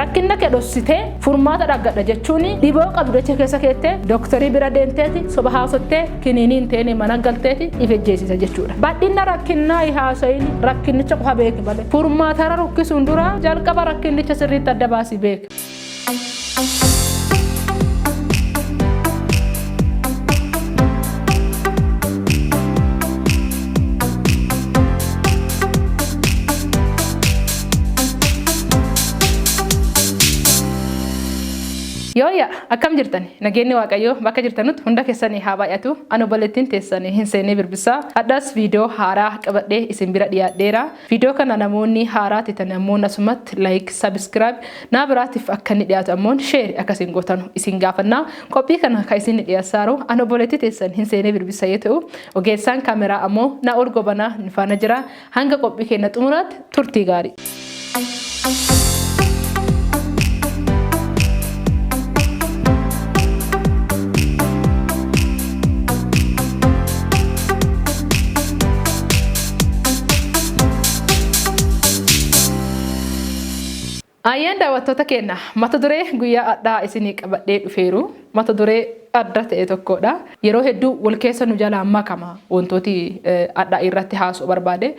Rakkinna kee dhossitee furmaata dhaggadha jechuun dhiboo qabdu dachee keessa keettee dooktarii bira deemteeti soba haasottee kiniinii hin teene mana galteeti if ejjeesisa jechuudha. Badhinna rakkinnaa haasayin, rakkinnicha qofa beeki malee. Furmaatarra rukkisuun dura jalqaba rakkinnicha sirriitti adda baasii beeki. Yooyya, akkam jirtan? Nageenyi Waaqayyoo bakka jirtanutti hunda keessanii haa baay'atu. Ani obboleettiin teessanii hin seenee Birbisaa. Hadhaas viidiyoo haaraa qabadhee isin bira dhiyaadheera. Viidiyoo kana namoonni haaraa ta'an ammoo asumatti like, subscribe, naa biraatiif akka inni dhiyaatu ammoo share akka isin gootanu isin gaafannaa. Qophii kana kan isin dhiyeessaaru ani obboleettii teessan hin seenee Birbisa yoo ta'u, ogeessaan kaameraa ammoo Naa'ol Gobanaa nu faana jira. Hanga qophii keenya xumuraatti turtii gaarii. Ayyaan daawwattoota keenya, mata duree guyyaa addaa isinii qabadhee dhufeeru mata duree adda ta'e tokkodha. Yeroo hedduu wal keessa nu jalaa makama wantooti addaa irratti haasa'uu barbaade.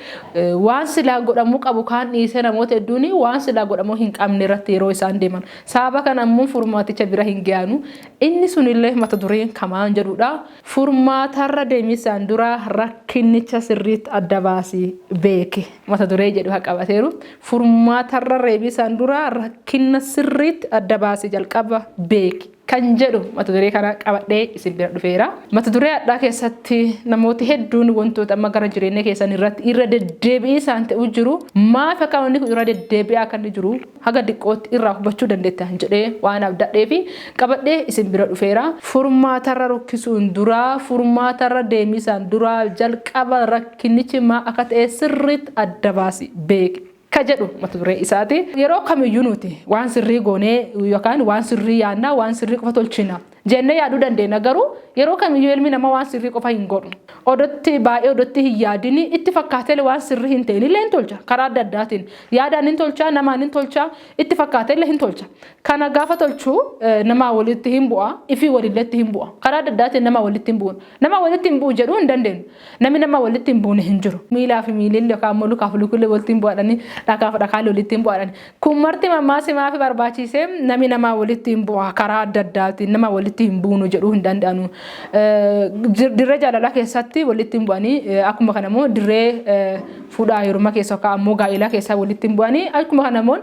Waan silaa godhamuu qabu kaan dhiisee namoota hedduun waan silaa godhamuu hin qabne irratti yeroo isaan deeman. Sababa kana ammoo furmaaticha bira hin ga'anu. Inni sunillee mata dureen kamaan jedhudha. Furmaatarra deemisaan dura rakkinnicha sirriitti adda baasii beeki. Mata duree jedhu haa qabateeru. Furmaatarra reebisaan dura rakkinna sirriitti adda baasii jalqaba beeki kan jedhu mata duree kana qabadhee isin bira dhufeera. Mata duree addaa keessatti namooti hedduun wantoota amma gara jireenya keessan irratti irra deddeebi'ii isaan ta'uu jiru, maaf akka wanni kun irra deddeebi'aa akka inni jiru haga diqqootti irraa hubachuu dandeettan jedhee waan abdadhee fi qabadhee isin bira dhufeera. Furmaatarra rukkisuun dura, furmaatarra deemisaan dura jalqaba rakkinnichi maa akka ta'e sirriitti adda baasi beeki ka jedhu mata duree isaati. Yeroo kamiyyuu nuti waan sirrii goonee yookaan waan sirrii yaadnaa, waan sirrii qofa tolchina jennee yaaduu dandeenya, garuu yeroo kamiyyuu ilmi namaa waan sirrii qofa hin godhu. Odotti baay'ee odotti hin yaadini itti fakkaatee waan sirrii hin ta'in illee hin tolcha. Karaa adda addaatiin yaadaan hin tolcha, namaan hin tolcha, itti fakkaatee illee hin tolcha. Kana gaafa tolchu namaa walitti hin bu'a, ifii walilletti hin bu'a. Karaa adda addaatiin nama walitti hin bu'u. Nama walitti hin bu'u jedhuu hin dandeenyu. Namni nama walitti hin buune hin jiru. Miilaa fi miilillee yookaan immoo lukaa fi lukullee walitti hin bu'adhanii, dhakaa fi dhakaalee walitti hin bu'adhani. Kun marti mammaasi maafi barbaachise? Namni namaa walitti hin bu'a, karaa adda addaatiin nama walitti hin buunu jedhuu hin danda'anu. Dirree jaalalaa keessatti walitti hin bu'anii, akkuma kana immoo dirree fuudhaa heeruma keessa yookaan ammoo gaa'elaa keessa walitti hin bu'anii, akkuma kana immoo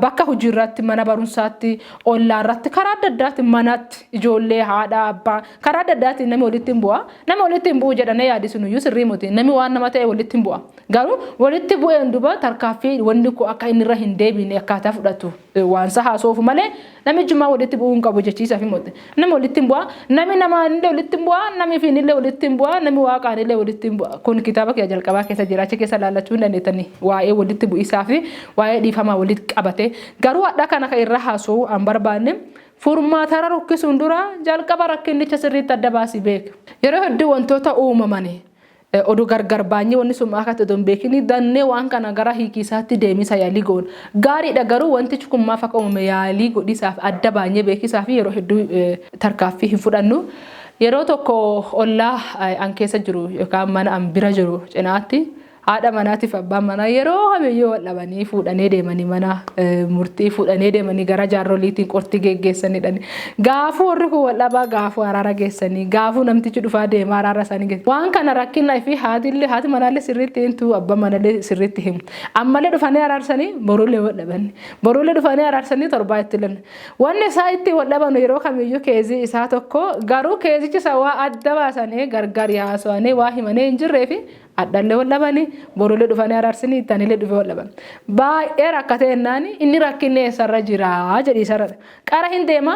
bakka hojii irratti, mana barumsaatti, ollaa irratti, karaa adda addaatiin, manatti, ijoollee, haadha, abbaa, karaa adda addaatiin namni walitti hin bu'a. Nama walitti hin bu'u jedhanii yaadisuun iyyuu sirrii miti. Namni waan nama ta'e walitti hin bu'a. Garuu walitti bu'een duuba tarkaaffii wanni kun akka inni irra hin deebine akkaataa fudhatu waan isa haasoofu malee namni jumaa walitti bu'uu hin qabu jechiisaaf himote. Namni walitti hin bu'a. Namni namaan illee walitti hin bu'a. Namni ifiin illee walitti hin bu'a. Namni waaqaan illee walitti hin bu'a. Kun kitaaba kiyya jalqabaa keessa jira. Achi keessa laallachuu hin dandeettanii waa'ee walitti bu'isaa fi waa'ee dhiifamaa walitti qabate. Garuu hadha kana kan irra haasa'uu an barbaanne, furmaatarra rukkisuun dura jalqaba rakkinnicha sirriitti adda baasii beeki. Yeroo hedduu wantoota uumaman oduu gargar baanyee wanni sun akka ta'e hin beekini dannee waan kana gara hiikiisaatti deemisa yaalii goona. Gaariidha, garuu wantichi kun maaf akka uumame yaalii godhisaaf adda baanyee beekisaa fi yeroo hedduu tarkaaffii hin fudhannu. Yeroo tokko ollaa an keessa jiru yookaan mana an bira jiru cinaatti haadha manaatiif abbaan manaa yeroo kamiyyuu wal dhabanii fuudhanii deemanii mana murtii fuudhanii deemanii gara jaarroliitiin qortii geggeessanidha. Gaafuu warri kun wal dhabaa, gaafuu araara geessanii, gaafuu namtichi dhufaa deemaa araara isaanii geessa. Waan kana rakkina fi haatillee haati manaallee sirriitti himtu, abbaan manallee sirriitti himu. Ammallee dhufanii araarsanii, borullee wal dhaban. Borullee dhufanii araarsanii, torbaa itti lanna. Wanni isaa itti wal dhaban yeroo kamiyyuu keezii isaa tokko, garuu keezichi isaa waa adda baasanii gargar haasa'anii waa himanii hin jirree fi Hadhallee wal dhabanii, borullee dhufanii araarsanii, ittaanillee dhufee wal dhaban. Baay'ee rakkatee jennaan, inni rakkinni eessarra jira jedhi isarra. Qara hin deema,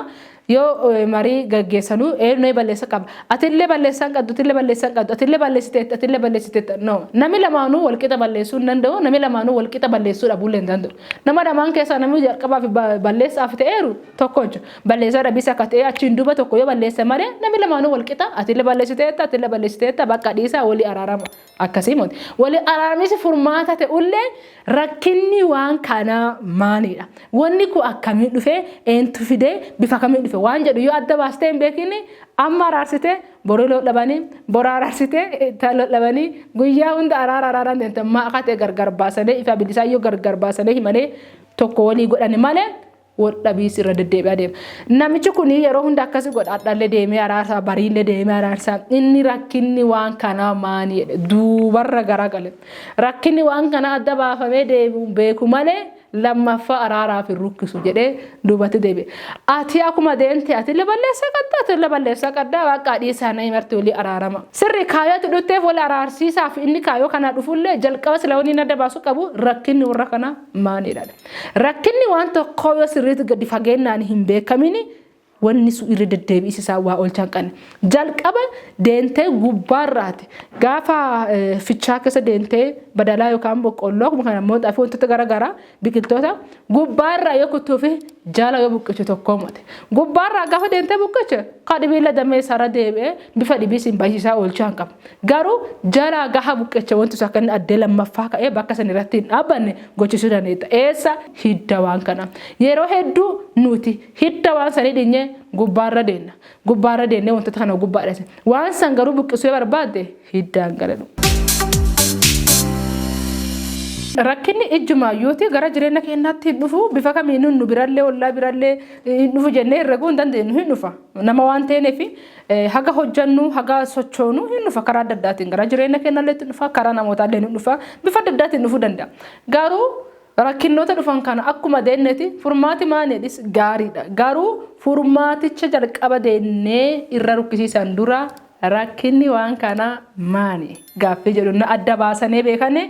yoo marii gaggeessanuu eenyu balleessa qaba? Atillee balleessaa hin qabdu, atillee balleessaa hin qabdu, atillee balleessiteetta, atillee balleessiteetta. No. Namni lamaanuu wal qixa balleessuu hin danda'u, namni lamaanuu wal qixa balleessuu dhabuullee hin danda'u. Nama lamaan keessaa namni jalqabaaf balleessaaf ta'eeru tokko jechuudha. Balleessaa dhabiisa akka ta'e achiin duuba tokko yoo balleesse malee namni lamaanuu wal qixa, atillee balleessiteetta, atillee balleessiteetta, bakka dhiisaa walii araarama. Akkasii moti. Wali araaramiisi furmaata ta'ullee rakkinni waan kanaa maalidha? Wanni kun akkamiin dhufee, eentu fidee, bifa kamiin dhufe waan jedhu yoo adda baastee hin beekin, amma araarsitee boru lol dhabanii, boru araarsitee itti lol dhabanii, guyyaa hunda araara araaraan deemte. Maa akka ta'e gargar baasanii, ifa bilisaa yoo gargar baasanii himanii tokko walii godhani malee, wal dhabiis irra deddeebi'aa deema. Namichi kun yeroo hunda akkasi godha. Hadhallee deemee araarsaa, bariillee deemee araarsaa. Inni rakkinni waan kanaa maani jedhe duubarra garagale. Rakkinni waan kanaa adda baafamee deemu beeku malee lammaffaa araaraaf hin rukkisu jedhee duubatti deebi'e. Ati akkuma deemte atillee balleessaa qabda, atillee balleessaa qabda, waaqa dhiisaa nama marti walii araarama. Sirri kaayyoo dhufteef wal araarsiisaaf inni kaayyoo kana dhufullee, jalqaba sila wanni adda baasuu qabu rakkinni warra kana maanidha. Rakkinni waan tokkoo yoo sirriitti gadi fageenyaan hin beekamini, wanni sun irra deddeebi'isisaa waa oolchaa hin qabne. Jalqaba deentee gubbaarraati gaafa fichaa keessa deentee badalaa yookaan boqqolloo, akkuma kana immoo xaafii, wantoota garaagaraa, biqiltoota gubbaarraa yoo kutuu fi jala yoo buqqichu tokko mate. Gubbaarraa gaafa deentee buqqiche ka dhibiilla damee isaarra deebi'ee bifa dhibii siin baay'isaa oolchaa hin qabu. Garuu jalaa gaha buqqicha, wanti sun akka inni addee lammaffaa ka'ee bakka san irratti hin dhaabbanne gochisuu dandeetta. Eessa hidda waan kana? Yeroo hedduu nuti hidda waan sanii dhinyee gubbaarra deemna. Gubbaarra deemnee wantoota kana gubbaadha. Waan san garuu buqqisuu yoo barbaadde hiddaan galadhu. Rakkinni ijjumaayyuuti gara jireenya keenyaatti hin dhufu. Bifa kamiin nu birallee, ollaa birallee hin dhufu jennee herreguu hin dandeenyu, hin dhufa. Nama waan ta'eef haga hojjannu, haga sochoonu hin dhufa. Karaa adda addaatiin gara jireenya keenyallee hin dhufa, karaa namootallee hin dhufa, bifa adda addaatiin dhufuu danda'a. Garuu rakkinnoota dhufan kana akkuma deemneeti furmaati maaliidhis gaariidha. Garuu furmaaticha jalqaba deemnee irra rukkisiisan dura rakkinni waan kanaa maali gaaffii jedhu na adda baasanii beekanii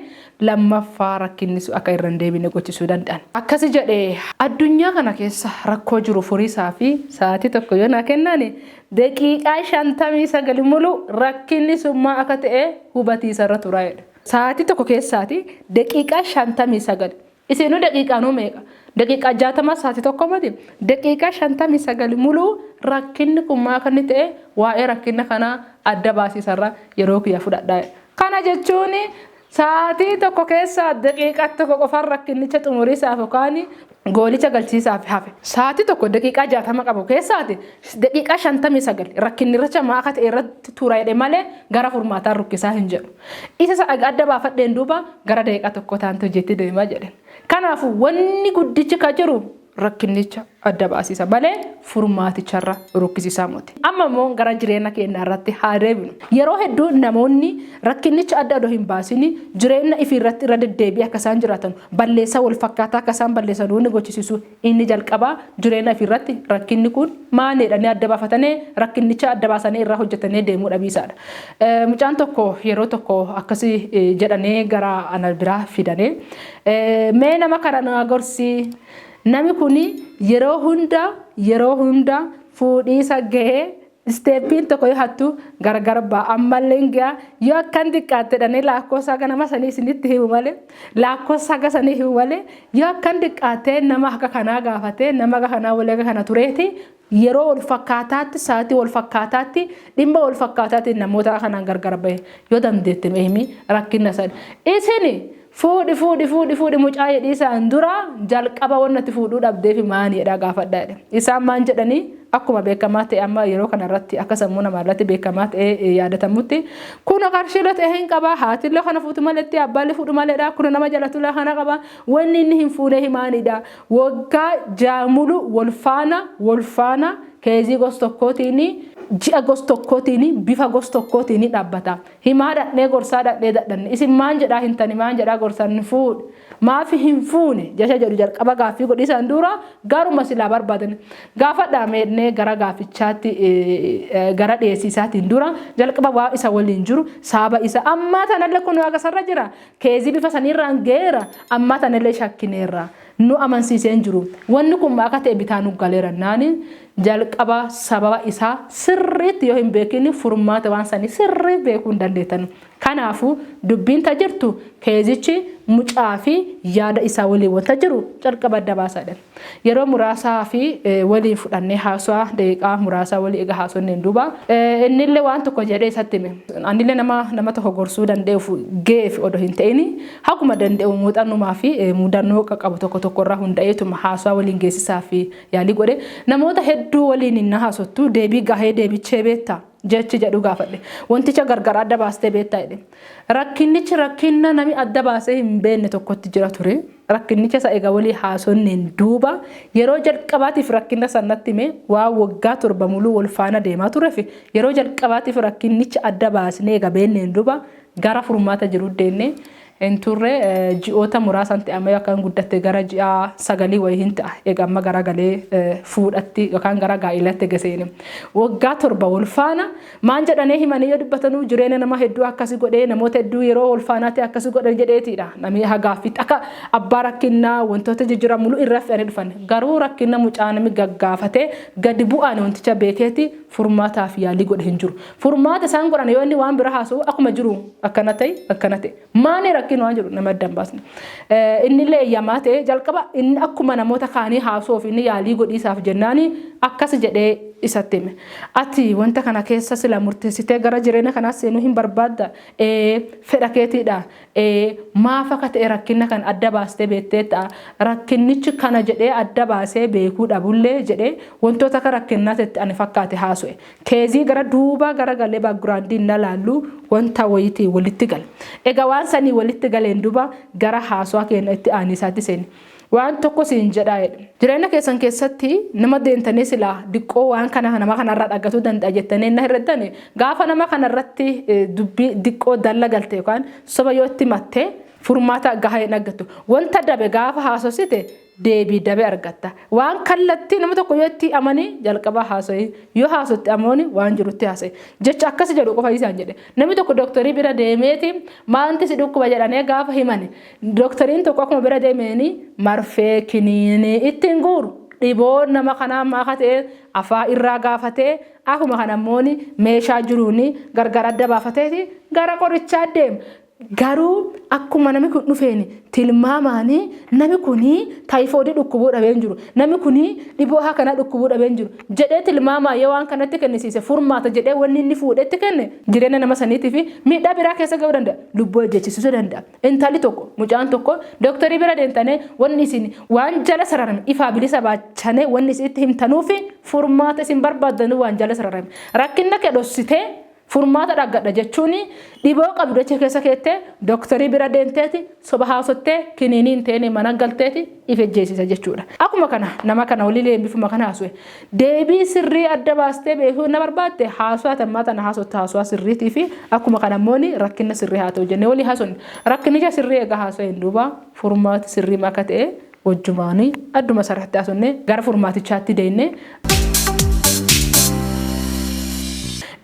lammaffaa rakkinni sun akka irra hin deebine gochisuu danda'an. Akkasi jedhee, addunyaa kana keessa rakkoo jiru furiisaa fi sa'aatii tokko yoo naa kennani, daqiiqaa 59 mulu rakkinni sun maa akka ta'e hubatiisarra tura jedhe. Sa'aatii tokko keessaati daqiiqaa 59. Isinuu daqiiqaanuu meeqa? Daqiiqaa 60 sa'aatii tokko mati. Daqiiqaa 59 muluu rakkinni kun maa akka inni ta'e, waa'ee rakkina kanaa adda baasiisarra yeroo kiyya fudhadhaa. Kana jechuun sa'aatii tokko keessaa daqiiqaa 1 qofaan rakkinicha xumuriisaaf yookaan goolicha galchiisaaf hafe. Sa'aatii tokko daqiiqaa 60 qabu keessaati daqiiqaa 59 rakkinni maa akka ta'e irratti tura jedhe malee gara furmaataan rukkisaa hin jedhu. Isa adda baafadheen duuba gara daqiiqaa 1 taantu hojjetti deemaa jedhe. Kanaafuu wanni guddichi ka jiru rakkinnicha adda baasisa malee furmaaticharra rukkisiisaa miti. Amma immoo gara jireenya keenyaa irratti haa deebinu. Yeroo hedduu namoonni rakkinnicha adda odoo hin baasini jireenya ifii irratti irra deddeebi'ee akka isaan jiraatan, balleessaa wal fakkaataa akka isaan balleessan wanni gochisiisu inni jalqabaa jireenya ifii irratti rakkinni kun maalidha ni adda baafatanii rakkinnicha adda baasanii irraa hojjetanii deemuu dhabiisaadha. Mucaan tokko yeroo tokko akkasii jedhanii gara ana biraa fidanii, "Mee nama kana na gorsi, namni kun yeroo hunda yeroo hunda fuudhiisa gahee step iin tokko yoo hattu gargar ba'a, ammallee hin ga'a, yoo akkan xiqqaatte jedhanii lakkoofsa haga nama sanii isinitti himu malee, lakkoofsa haga sanii himu malee, yoo akkan xiqqaattee nama akka kanaa gaafatee, nama akka kanaa walii akka kana tureeti, yeroo wal fakkaataatti, sa'aatii wal fakkaataatti, dhimma wal fakkaataatti namoota kanaan gargar bahe, yoo dandeette mee himi rakkina sani. Isin fuudhi fuudhi fuudhi fuudhi mucaa jedhiisaan dura jalqaba wannati fuudhuu dhabdeefi maani jedhaa gaafadhaa jedhe. Isaan maan jedhanii, akkuma beekamaa ta'e amma yeroo kanarratti akka sammuu namaa irratti beekamaa ta'e yaadatamutti, kun qarshiilee ta'e hin qaba, haatillee kana fuutu maletti, abbaallee fuudhu maleedha, kun nama jalatullee kana qaba, wanni inni hin fuunee himaanidha. Waggaa jaamulu wal faana wal faana case ii gos tokkootiin, ji'a gos tokkootiin, bifa gos tokkootiin dhaabbata. Himaa dhadhee, gorsaa dhadhee dadhanne, isin maan jedhaa hin tani, maan jedhaa gorsan fuudhe, maafi hin fuune jecha jedhu jalqaba gaaffii godhisan dura garuma silaa barbaadan gaafadhaa meednee gara gaafichaatti gara dhiyeessiisaatiin dura jalqaba waa isa waliin jiru saaba isa ammaa tanallee kun waaqa sarra jira, case ii bifa saniirraan geera, ammaa tanallee shakkineerra. Nu amansiisee hin jiru. Wanni kun akka ta'e bitaa nu galeera naani jalqaba sababa isaa sirriitti yoo hin beekin furmaata waan sanii sirrii beekuu hin dandeettan. Kanaafuu dubbiin ta jirtu keezichi mucaa fi yaada isaa waliin wanta jiru jalqaba adda baasaadha. Yeroo muraasaa fi waliin fudhannee haasawaa daqiiqaa muraasaa walii egaa haasofneen duuba innillee waan tokko jedhee isatti hime. Anillee nama tokko gorsuu danda'uuf ga'eef odoo hin ta'in haguma danda'u muuxannumaa fi mudannoo qaqqabu tokko tokkorraa hunda'eetuma haasawaa waliin geessisaa fi yaalii godhe. Namoota hedduu waliin hin haasottu, deebii gahee deebichee beektaa jechi jedhu gaafadhe. Wanticha gargar adda baastee beektaa jedhe. Rakkinnichi rakkinna nami adda baasee hin beekne tokkotti jira ture. Rakkinnicha isa egaa walii haasonneen duuba yeroo jalqabaatiif rakkina sanatti hime. Waa waggaa 7 muluu wal faana deemaa tureef yeroo jalqabaatiif rakkinnicha adda baasnee egaa beenneen duuba gara furmaata jiru deenne. Hin turre, ji'oota muraasan ta'e, amma yookaan guddatte gara ji'a 9 wayii hin ta'a. Egaa amma gara galee fuudhatti yookaan gara gaa'ilatti eega seene. Waggaa 7 wal faana maan jedhanii himanii yoo dubbatanuu jireenya nama hedduu akkasi godhee, namoota hedduu yeroo wal faanaatti akkasi godhan jedheetiidha. Namni hagaaffitti akka abbaa rakkinnaa wantoota jijjiiramu irra fe'anii dhufan. Garuu rakkina mucaa namni gaggaafatee gadi bu'aan wanticha beekeeti furmaataaf yaalii godhe hin jiru. Furmaata isaan godhan yoo inni waan bira haasa'u akkuma jiru akkana ta'e akkana ta'e. Maani rakkin waan jedhu nama adda hin baasne. Inni illee eeyyamaa ta'e jalqaba inni akkuma namoota kaanii haasa'uuf inni yaalii godhiisaaf jennaani akkas jedhee isatti hime. Ati wanta kana keessa sila murteessitee gara jireenya kanaa seenuu hin barbaadda? Ee, fedha keetiidha. Ee, maaf akka ta'e rakkina kan adda baastee beektee ta'a. Rakkinnichi kana jedhee adda baasee beekuu dhabullee jedhee wantoota akka rakkinnaatti ani fakkaate haasa'e. Keezii gara duubaa gara galee backgroundiin na laallu wanta wayitii walitti gala. Egaa waan sanii walitti galeen duuba gara haasawaa keenya itti aanisaatti seene. Waan tokko siin jedhaa jedhe. Jireenya keessan keessatti nama deemtanii silaa diqqoo waan kana nama kanarraa dhaggatuu danda'a jettanii na herreddani, gaafa nama kanarratti dubbii diqqoo dalla galte yookaan soba yoo itti matte furmaata gahaa hin argattu. Wanta dabe gaafa haasofsite deebii dabe argatta. Waan kallattii nama tokko yoo itti amanii jalqaba haasa'i, yoo haasotti amooni waan jirutti haasa'i. Jecha akkas jedhu qofa isaan jedhe. Namni tokko dooktarii bira deemeeti maanti si dhukkuba jedhanii gaafa himani, dooktariin tokko akkuma bira deemeeni marfee kiniinii ittiin guuru. Dhiboon nama kanaa maaka ta'e afaa irraa gaafatee akkuma kana immoo meeshaa jiruun gargar adda baafateeti gara qorichaa deema. Garuu akkuma namni kun dhufeen tilmaamaanii namni kun taayifoodii dhukkubuu dhabee hin jiru. Namni kun dhiboo haa kanaa dhukkubuu dhabee hin jiru. Jedhee tilmaamaa yoo waan kanatti kennisiise furmaata jedhee wanni inni fuudhetti kenne jireenya nama saniitii fi miidhaa biraa keessa ga'uu danda'a. Lubbuu ajjeechisuu danda'a. Intalli tokko, mucaan tokko dooktarii bira deemtanii wanni isin waan jala sararame ifaa bilisa baachanee wanni isin itti himtanuufi furmaata isin barbaaddanuu waan jala sararame. Rakkinna kee dhossitee furmaata dhaggadha jechuun dhiboo qabdu dachee keessa keettee dooktarii bira deemteeti soba haasottee kiniinii hin ta'in mana galteeti if ejjeesisa jechuudha. Akkuma kana nama kana walii bifuma kana haasa'e deebii sirrii adda baastee beekuu na barbaadde haasawaa tammaa tana haasotta haasawaa sirriitii fi akkuma kana immoo rakkina sirrii haa ta'u jennee walii haasofne. Rakkinicha sirrii egaa haasa'een duuba furmaati sirrii akka ta'e wajjumaanii adduma sarratti haasofne gara furmaatichaatti deemne.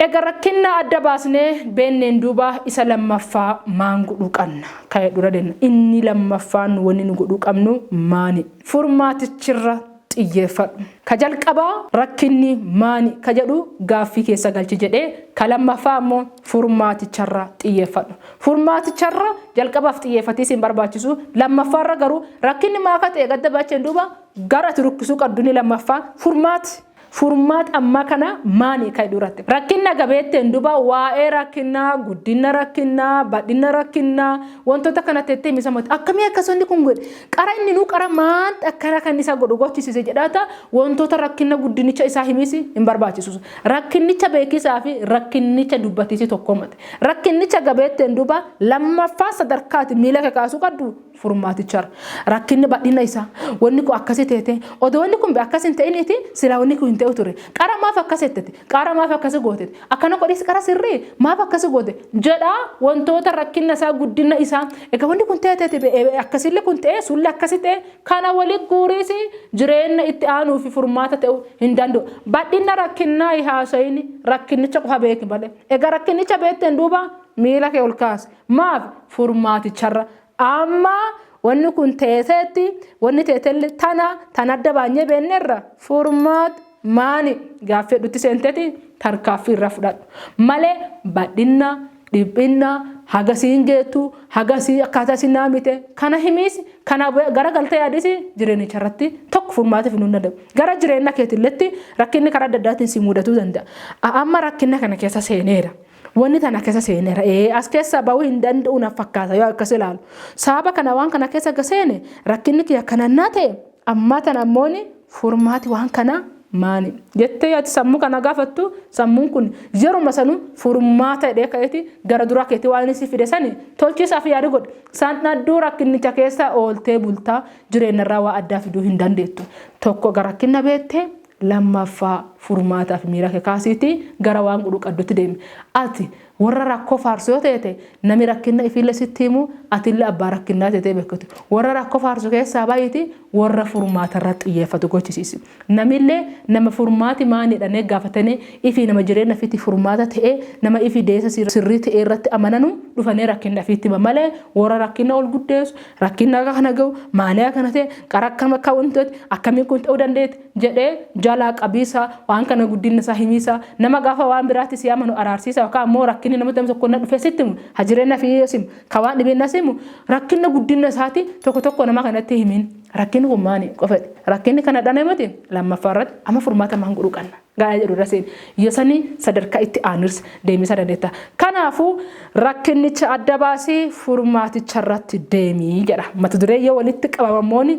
Egaa rakkina adda baasnee beenneen duuba isa lammaffaa maan godhuu qabna? Ka'ee dura deemna. Inni lammaffaan wanni nu godhuu qabnu maani? Furmaatichirra xiyyeeffadhu. Ka jalqabaa rakkinni maani ka jedhu gaaffii keessa galchi jedhee, ka lammaffaa ammoo furmaaticharra xiyyeeffadhu. Furmaaticharra jalqabaaf xiyyeeffatii siin barbaachisu, lammaffaarra garuu rakkinni maa akka ta'e gadda baacheen duuba gara ati rukkisuu qabdu ni lammaffaa furmaati. Furmaata ammaa kana maani kan duratti. Rakkina gabeetteen duuba waa'ee rakkinaa, guddina rakkinaa, badhina rakkinaa wantoota kana teettee misamatti akkamii akkasonni kun godhe, qara inni nuu qara maanta akkana kan isa godhu gochisiise jedhaata wantoota rakkina guddinicha isaa himisi hin barbaachisu. Rakkinicha beekisaa fi rakkinicha dubbatiisi tokko mate. Rakkinicha gabeetteen duuba lammaffaa sadarkaati miila kakaasuu qabdu furmaaticharra. Rakkinni badhina isaa wanni kun akkasi teete, odoo wanni kun akkas hin ta'iniiti silaa wanni kun hin ta'u ture. Qara maaf akkas jettete, qara maaf akkasi gootete, akkana godhis qara sirrii maaf akkasi goote jedhaa wantoota rakkina isaa guddina isaa egaa wanni kun ta'e teete akkasillee kun ta'e sullee akkasi ta'e kana wali guuriisi jireenya itti aanuu fi furmaata ta'uu hin danda'u. Badhina rakkinnaa haasa'in, rakkinicha qofa beeki malee. Egaa rakkinicha beekteen duuba miila kee ol kaasi. Maaf furmaaticharra amma Wanni kun teeteetti, wanni teetelle tana tan adda baanyee beennerra, furmaata maani gaaffii hedduutti seenteeti tarkaaffii irra fudhadhu. Malee badhinna, dhiphinna, haga siin geettu, haga sii akkaataa siin naamite kana himiis, kana gara galtee yaadis jireenicha irratti tokko furmaata fiduu hin danda'u. Gara jireenya keetilletti rakkinni karaa adda addaatiin si mudatuu danda'a. Amma rakkina kana keessa seeneera. Wanni tana keessa seeneera. Ee, as keessa bahuu hin danda'u na fakkaata yoo akkas ilaalu. Sababa kana waan kana keessa akka seene, rakkinni kiyya kanannaa ta'e, ammaa tana ammooni furmaati waan kana maani jettee ati sammuu kana gaafattu, sammuun kun yeruma sanu furmaata jedhee ka'eeti gara duraa keetii waan inni si fide sani tolchiisaaf yaadi godhe. San dhadduu rakkinnicha keessa ooltee bultaa, jireenyarraa waa addaa fiduu hin dandeettu. Tokko gara rakkina beettee, lammaffaa furmaataaf miira kee kaasiitii gara waan godhuu qabdutti deemi. Ati warra rakkoo faarsu yoo teete, nami rakkinna ifiillee sitti himu, atillee abbaa rakkinnaa teetee beektu. Warra rakkoo faarsu keessaa baay'iti warra furmaata irratti xiyyeeffatu gochisiisi. Namillee nama furmaati maani jedhanii gaafatanii, ifii nama jireenya ofiitti furmaata ta'ee, nama ifii deessa sirrii ta'e irratti amananu dhufanii rakkinna ofiitti hima malee, warra rakkinna ol guddeessu, rakkinna akka kana ga'u maanii akka kana ta'e, qara akkam akka wantooti akkamiin kun ta'uu dandeetti jedhee jalaa qabiisa, waan kana guddinna isaa himiisa, nama gaafa waan biraatti si amanu araarsiisa, yookaan ammoo rakkinni nama tokko na dhufee sitti himu, ha jireenya fi simu ka waan dhibeen na simu, rakkinna guddinna isaati tokko tokko nama kanatti himin. Rakkinni kun maani qofedha, rakkinni kana dhane miti, lammaffaa irratti amma furmaata maan godhuu qabna gaa'ee jedhu irra seeni yosanii sadarkaa itti aanirsa deemisa dandeetta. Kanaafuu rakkinnicha adda baasii furmaaticha irratti deemii jedha mata duree. Yoo walitti qabamammooni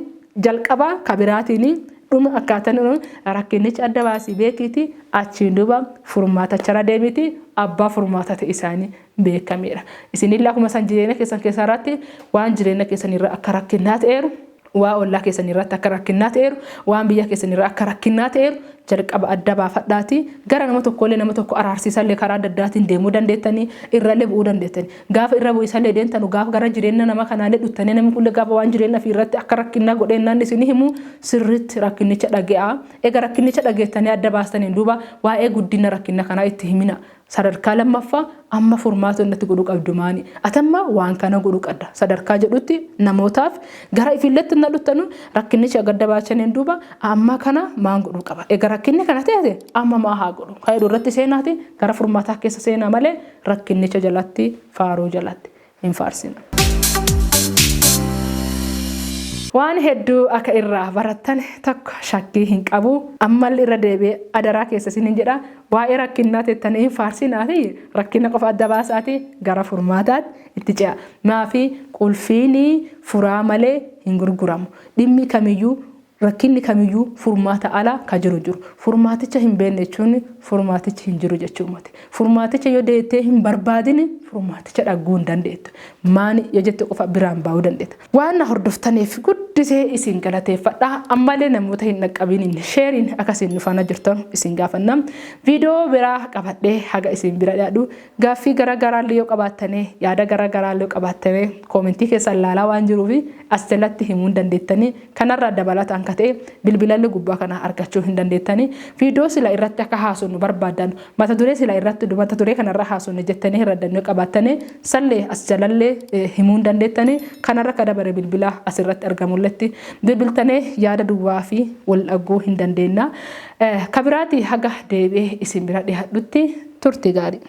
jalqabaa kabiraatiin dhuma akkaataan rakkinnicha adda baasii beekiiti, achiin duuba furmaatacharra deemiti, abbaa furmaata ta'e isaanii beekameera. Isinillee akkuma isaan jireenya keessan keessaa irratti waan jireenya keessan irra akka rakkinnaa ta'eeru, waa ollaa keessan irratti akka rakkinnaa ta'eeru, waan biyya keessan irra akka rakkinnaa ta'eeru jalqaba adda baafadhaati gara nama tokkollee nama tokko araarsiisallee karaa adda addaatiin deemuu dandeettanii, irrallee bu'uu dandeettanii. Gaafa irra bu'isallee deemtanu, gaafa gara jireenya nama kanaallee dhuttanii, namni kunillee gaafa waan jireenya fi irratti akka rakkinnaa godheennaan isin himu, sirriitti rakkinnicha dhage'a. Egaa rakkinnicha dhageettanii adda baastaniin duuba waa'ee guddina rakkina kanaa itti himina. Sadarkaa lammaffaa amma furmaata innatti godhuu qabdu maani? Atamma waan kana godhuu qabda. Sadarkaa jedhutti namootaaf gara ifiilletti na dhuttanu, rakkinnicha gadda baachaniin duuba amma kana maan godhuu qaba? Egaa rakkinni kana ta'e amma maa haa godhu? Kan jedhu irratti seenaati gara furmaataa keessa seenaa malee rakkinnicha jalatti faaruu jalatti hin faarsina. Waan hedduu akka irraa barattan tokko shakkii hin qabu. Ammallee irra deebi'ee adaraa keessa isiniin jedha. Waa'ee rakkinnaa teettanii hin faarsinaati, rakkina qofa adda baasaati gara furmaataatti itti ce'a. Maafi qulfiin furaa malee hin gurguramu. Dhimmi kamiyyuu, rakkinni kamiyyuu furmaata ala ka jiru jiru. Furmaaticha hin beekne jechuun furmaatichi hin jiru jechuu miti. Furmaaticha yoo deettee hin barbaadin furmaaticha dhagguu hin dandeettu. Maani yoo jette qofa biraan baa'uu dandeetta. Waan na hordoftaniif guddisee isin galateeffadha. Ammallee namoota hin dhaqqabiniin sheeriin akkasiin nu faana jirtan isin gaafanna. Viidiyoo biraa qabadhee haga isin bira dhiyaadhu, gaaffii gara garaallee yoo qabaattanii, yaada gara garaallee yoo qabaattanii, koomentii keessan laalaa waan jiruufi as jalatti himuu hin dandeettanii. Kanarraa dabalataan ka ta'e bilbilalli gubbaa kana argachuu hin dandeettanii. Viidiyoo sila irratti akka haasofnu barbaadan, mata duree sila irratti mata duree kanarra haasofne jettanii herreddan yoo qabaattanii, sallee as jalallee himuu hin dandeettanii. Kanarra ka dabare bilbila asirratti argamulletti bilbiltanii yaada duwwaa fi wal dhagguu hin dandeenya. Kabiraati haga deebi'ee isin bira dhiyaadhutti turtii gaarii.